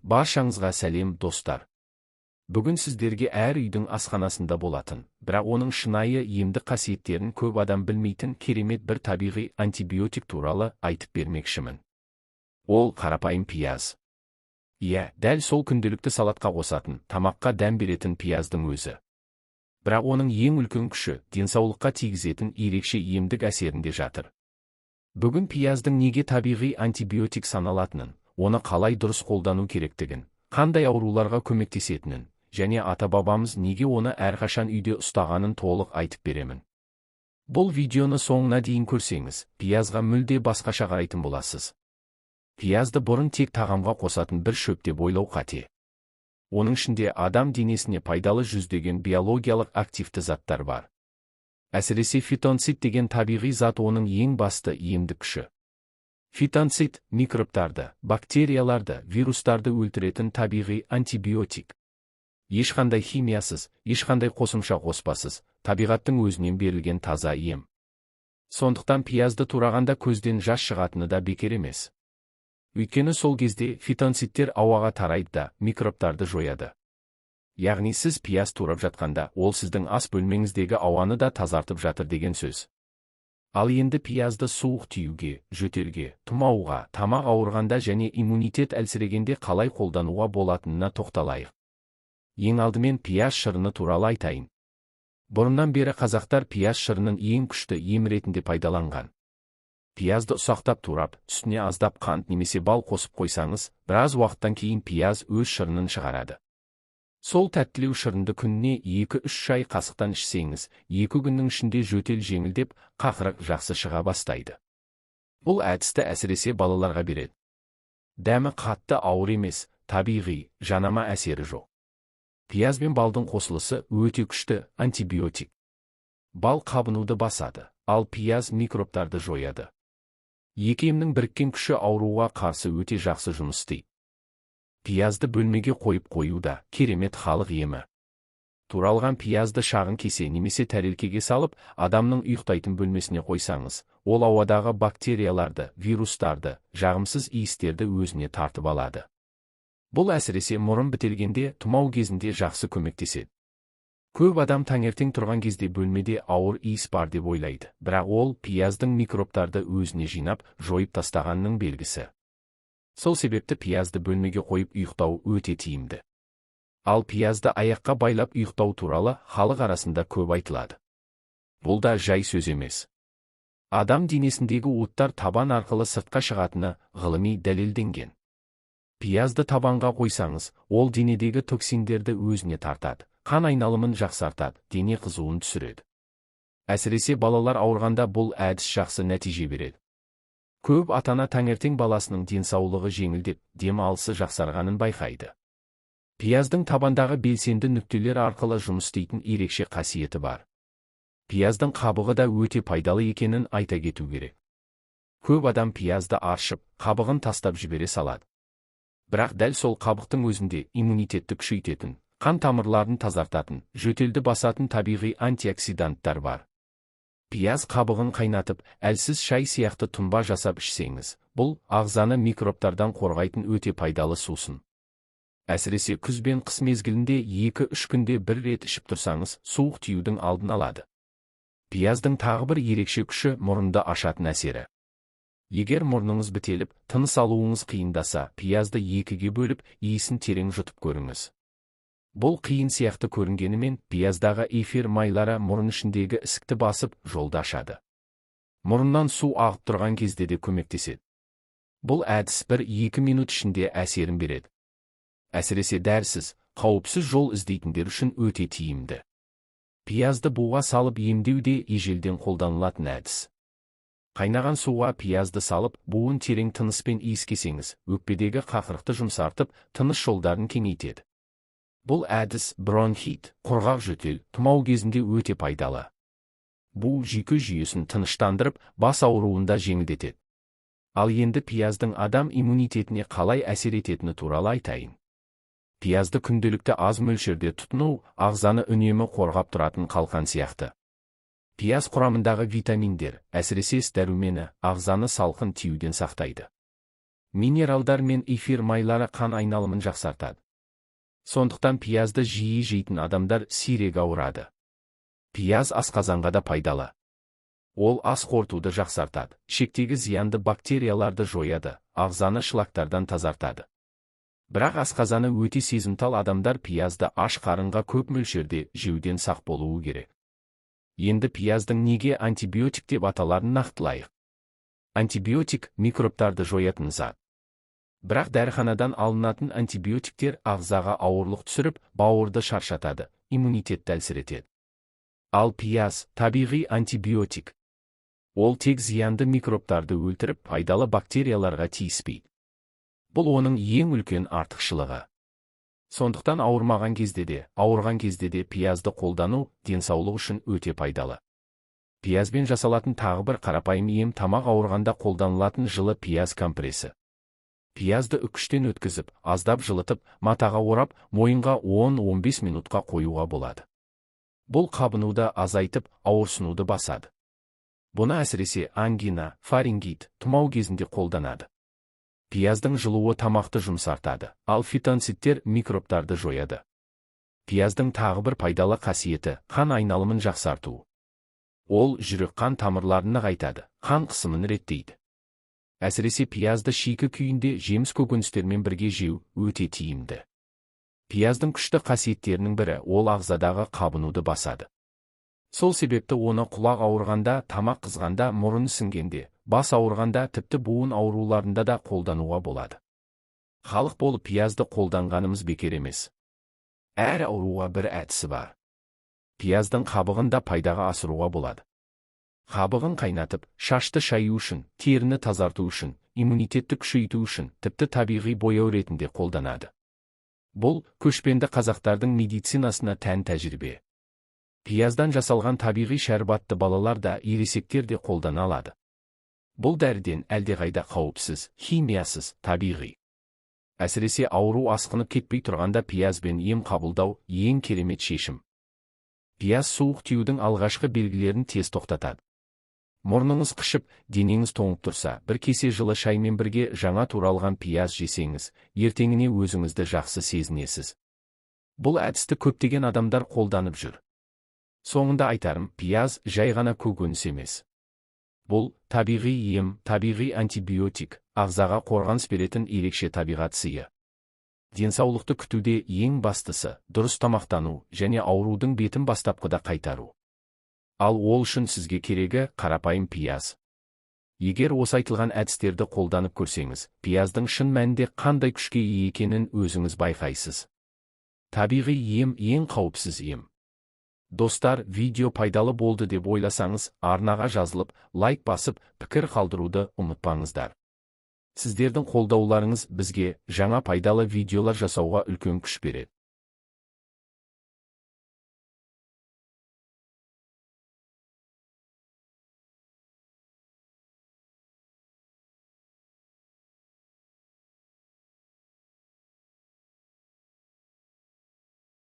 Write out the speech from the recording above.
Баршаңызға сәлем, достар. Бүгін сіздерге әр үйдің асханасында болатын, бірақ оның шынайы емдік қасиеттерін көп адам білмейтін керемет бір табиғи антибиотик туралы айтып бермекшімін. Ол қарапайым пияз. Иә, дәл сол күнделікті салатқа қосатын, тамаққа дәм беретін пияздың өзі. Бірақ оның ең үлкен күші денсаулыққа тигізетін ерекше емдік әсерінде жатыр. Бүгін пияздың неге табиғи антибиотик саналатынын, оны қалай дұрыс қолдану керектігін, қандай ауруларға көмектесетінін және ата-бабамыз неге оны әрқашан үйде ұстағанын толық айтып беремін. Бұл видеоны соңына дейін көрсеңіз, пиязға мүлде басқаша қарайтын боласыз. Пиязды бұрын тек тағамға қосатын бір шөп деп ойлау қате. Оның ішінде адам денесіне пайдалы жүздеген биологиялық активті заттар бар. Әсіресе фитонцид деген табиғи зат оның ең басты емдік күші. Фитонцид микробтарды, бактерияларды, вирустарды өлтіретін табиғи антибиотик. Ешқандай химиясыз, ешқандай қосымша қоспасыз, табиғаттың өзінен берілген таза ем. Сондықтан пиязды турағанда көзден жас шығатыны да бекер емес. Өйткені сол кезде фитонцидтер ауаға тарайды да, микробтарды жояды. Яғни сіз пияз турап жатқанда, ол сіздің ас бөлмеңіздегі ауаны да тазартып жатыр деген сөз. Ал енді пиязды суық тиюге, жөтелге, тұмауға, тамақ ауырғанда және иммунитет әлсірегенде қалай қолдануға болатынына тоқталайық. Ең алдымен пияз шырыны туралы айтайын. Бұрыннан бері қазақтар пияз шырынын ең күшті ем ретінде пайдаланған. Пиязды ұсақтап турап, үстіне аздап қант немесе бал қосып қойсаңыз, біраз уақыттан кейін пияз өз шырынын шығарады. Сол тәттілеу шырынды күніне 2-3 шай қасықтан ішсеңіз, 2 күннің ішінде жөтел жеңілдеп, қақырық жақсы шыға бастайды. Бұл әдісті әсіресе балаларға береді. Дәмі қатты ауыр емес, табиғи, жанама әсері жоқ. Пияз бен балдың қосылысы өте күшті антибиотик. Бал қабынуды басады, ал пияз микробтарды жояды. Екі емнің біріккен күші ауруға қарсы өте жақсы жұмыс істейді. Пиязды бөлмеге қойып қою да керемет халық емі. Туралған пиязды шағын кесе немесе тәрелкеге салып, адамның ұйықтайтын бөлмесіне қойсаңыз, ол ауадағы бактерияларды, вирустарды, жағымсыз иістерді өзіне тартып алады. Бұл әсіресе мұрын бітелгенде, тұмау кезінде жақсы көмектеседі. Көп адам таңертең тұрған кезде бөлмеде ауыр иіс бар деп ойлайды, бірақ ол пияздың микробтарды өзіне жинап, жойып тастағанының белгісі. Сол себепті пиязды бөлмеге қойып ұйықтау өте тиімді. Ал пиязды аяққа байлап ұйықтау туралы халық арасында көп айтылады. Бұл да жай сөз емес. Адам денесіндегі уыттар табан арқылы сыртқа шығатыны ғылыми дәлелденген. Пиязды табанға қойсаңыз, ол денедегі токсиндерді өзіне тартады, қан айналымын жақсартады, дене қызуын түсіреді. Әсіресе балалар ауырғанда бұл әдіс жақсы нәтиже береді. Көп ата-ана таңертең баласының денсаулығы жеңілдеп, дем алысы жақсарғанын байқайды. Пияздың табандағы белсенді нүктелер арқылы жұмыс істейтін ерекше қасиеті бар. Пияздың қабығы да өте пайдалы екенін айта кету керек. Көп адам пиязды аршып, қабығын тастап жібере салады. Бірақ дәл сол қабықтың өзінде иммунитетті күшейтетін, қан тамырларын тазартатын, жөтелді басатын табиғи антиоксиданттар бар. Пияз қабығын қайнатып, әлсіз шай сияқты тұнба жасап ішсеңіз, бұл ағзаны микробтардан қорғайтын өте пайдалы сусын. Әсіресе күз бен қыс мезгілінде 2-3 күнде бір рет ішіп тұрсаңыз, суық тиюдің алдын алады. Пияздың тағы бір ерекше күші мұрынды ашатын әсері. Егер мұрныңыз бітеліп, тыныс алуыңыз қиындаса, пиязды екіге бөліп, иісін терең жұтып көріңіз. Бұл қиын сияқты көрінгенімен, пияздағы эфир майлары мұрын ішіндегі ісікті басып, жолды ашады. Мұрыннан су ағып тұрған кезде де көмектеседі. Бұл әдіс 1-2 минут ішінде әсерін береді. Әсіресе дәрісіз, қауіпсіз жол іздейтіндер үшін өте тиімді. Пиязды буға салып емдеу де ежелден қолданылатын әдіс. Қайнаған суға пиязды салып, буын терең тыныспен иіскесеңіз, өкпедегі қақырықты жұмсартып, тыныс жолдарын кеңейтеді. Бұл әдіс бронхит, құрғақ жөтел, тұмау кезінде өте пайдалы. Бу жүйке жүйесін тыныштандырып, бас ауруын да жеңілдетеді. Ал енді пияздың адам иммунитетіне қалай әсер ететіні туралы айтайын. Пиязды күнделікті аз мөлшерде тұтыну, ағзаны үнемі қорғап тұратын қалқан сияқты. Пияз құрамындағы витаминдер, әсіресе С дәрумені, ағзаны салқын тиюден сақтайды. Минералдар мен эфир майлары қан айналымын жақсартады. Сондықтан пиязды жиі жейтін адамдар сирек ауырады. Пияз асқазанға да пайдалы. Ол ас қорытуды жақсартады, ішектегі зиянды бактерияларды жояды, ағзаны шлактардан тазартады. Бірақ асқазаны өте сезімтал адамдар пиязды аш қарынға көп мөлшерде жеуден сақ болуы керек. Енді пияздың неге антибиотик деп аталарын нақтылайық. Антибиотик микробтарды жоятын зат. Бірақ дәріханадан алынатын антибиотиктер ағзаға ауырлық түсіріп, бауырды шаршатады, иммунитетті әлсіретеді. Ал пияз табиғи антибиотик. Ол тек зиянды микробтарды өлтіріп, пайдалы бактерияларға тиіспейді. Бұл оның ең үлкен артықшылығы. Сондықтан ауырмаған кезде де, ауырған кезде де пиязды қолдану денсаулық үшін өте пайдалы. Пиязбен жасалатын тағы бір қарапайым ем тамақ ауырғанда қолданылатын жылы пияз компресі. Пиязды үкіштен өткізіп, аздап жылытып, матаға орап, мойынға 10-15 минутқа қоюға болады. Бұл қабынуды азайтып, ауырсынуды басады. Бұны әсіресе ангина, фарингит, тұмау кезінде қолданады. Пияздың жылуы тамақты жұмсартады, ал фитонцидтер микробтарды жояды. Пияздың тағы бір пайдалы қасиеті қан айналымын жақсарту. Ол жүрек қан тамырларын нығайтады, қан қысымын реттейді. Әсіресе пиязды шикі күйінде жеміс көкөністермен бірге жеу өте тиімді. Пияздың күшті қасиеттерінің бірі ол ағзадағы қабынуды басады. Сол себепті оны құлақ ауырғанда, тамақ қызғанда, мұрын ісінгенде, бас ауырғанда, тіпті буын ауруларында да қолдануға болады. Халық болып пиязды қолданғанымыз бекер емес. Әр ауруға бір әдісі бар. Пияздың қабығын да пайдаға асыруға болады. Қабығын қайнатып, шашты шаю үшін, теріні тазарту үшін, иммунитетті күшейту үшін, тіпті табиғи бояу ретінде қолданады. Бұл көшпенді қазақтардың медицинасына тән тәжірибе. Пияздан жасалған табиғи шәрбатты балалар да, ересектер де қолдана алады. Бұл дәріден әлдеқайда қауіпсіз, химиясыз, табиғи. Әсіресе ауру асқынып кетпей тұрғанда пиязбен ем қабылдау ең керемет шешім. Пияз суық тиюдің алғашқы белгілерін тез тоқтатады. Мұрныңыз қышып, денеңіз тоңып тұрса, бір кесе жылы шаймен бірге жаңа туралған пияз жесеңіз, ертеңіне өзіңізді жақсы сезінесіз. Бұл әдісті көптеген адамдар қолданып жүр. Соңында айтарым, пияз жай ғана көкөніс емес. Бұл табиғи ем, табиғи антибиотик, ағзаға қорғаныс беретін ерекше табиғат сыйы. Денсаулықты күтуде ең бастысы дұрыс тамақтану және аурудың бетін бастапқыда қайтару. Ал ол үшін сізге керегі қарапайым пияз. Егер осы айтылған әдістерді қолданып көрсеңіз, пияздың шын мәнінде қандай күшке ие екенін өзіңіз байқайсыз. Табиғи ем ең қауіпсіз ем. Достар, видео пайдалы болды деп ойласаңыз, арнаға жазылып, лайк басып, пікір қалдыруды ұмытпаңыздар. Сіздердің қолдауларыңыз бізге жаңа пайдалы видеолар жасауға үлкен күш береді.